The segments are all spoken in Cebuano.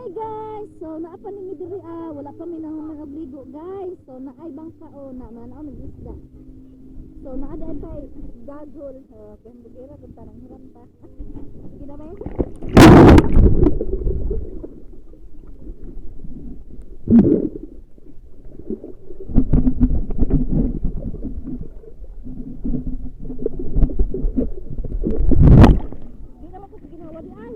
Hi guys! So naa pa ni mi diri ah, wala pa mi nahuman og ligo, guys. So naay bangka o na manao mig isda. So naa dai tay gagol. Oh, kay bugira kung tanang hiram ta. Sige na ba? Di naman ko ginawa di ay.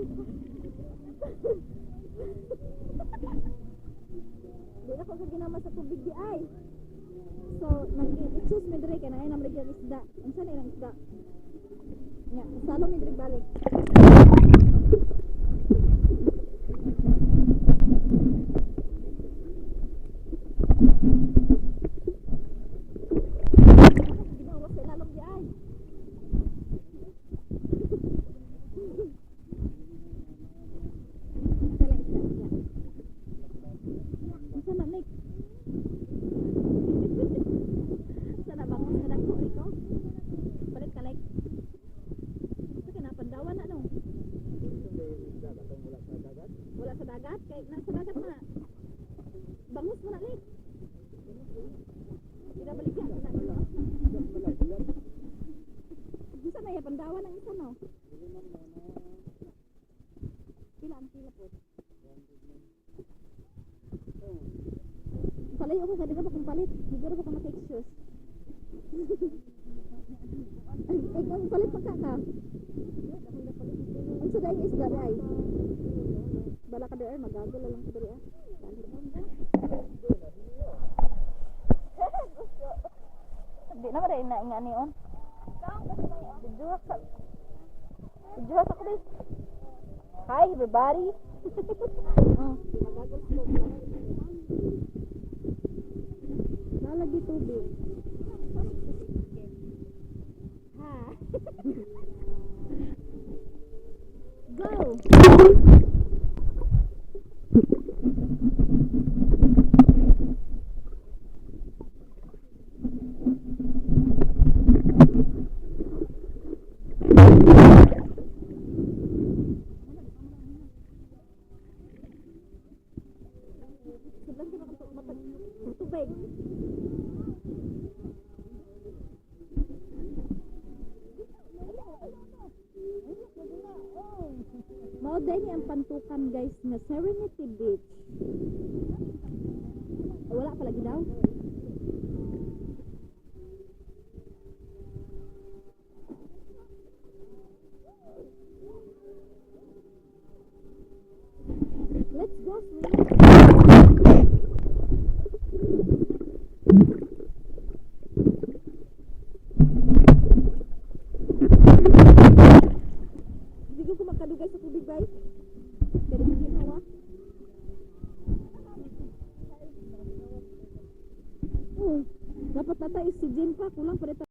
Di na ko sa ginawa sa tubig di ay. So, nag-choose mi diri kay naay naman lagi ang isda. Unsa na ilang isda? Nya, salo mi diri balik. Ginawa sa ilalom di ay. Unsa lang isda isda? Unsa na, Nick? Unsa na, bangos na dako riko? Balik ka like. Sa kinapandawan na no. Wala sa dagat kay nasa dagat na. Bangus mo na, Nick. Ginabaligya na no. Unsa na ya pandawan ang isa no? Pila ang kilo po? Palayo ko sa pa kung palit. Siguro ko kung maka-excuse. Ay, kung palit pa ka ka. Unsa dai isda di ay? Bala ka diri, magagol lang ko diri ah. Di na ba dai na nga nion? Videoha sa Videoha sa ko di. Hi everybody. Oh, magagol ko. Nalagi tubig. Ha. Go. Sobrang di matag tubig. Mao day ni ang Pantukan guys nga Serenity Beach. Ay, wala pa lagi daw. Let's go swim. Hindi ko makadugay sa tubig bay. Kaya di ko ginawa. Oh, dapat nata oxygen pa, kulang pa.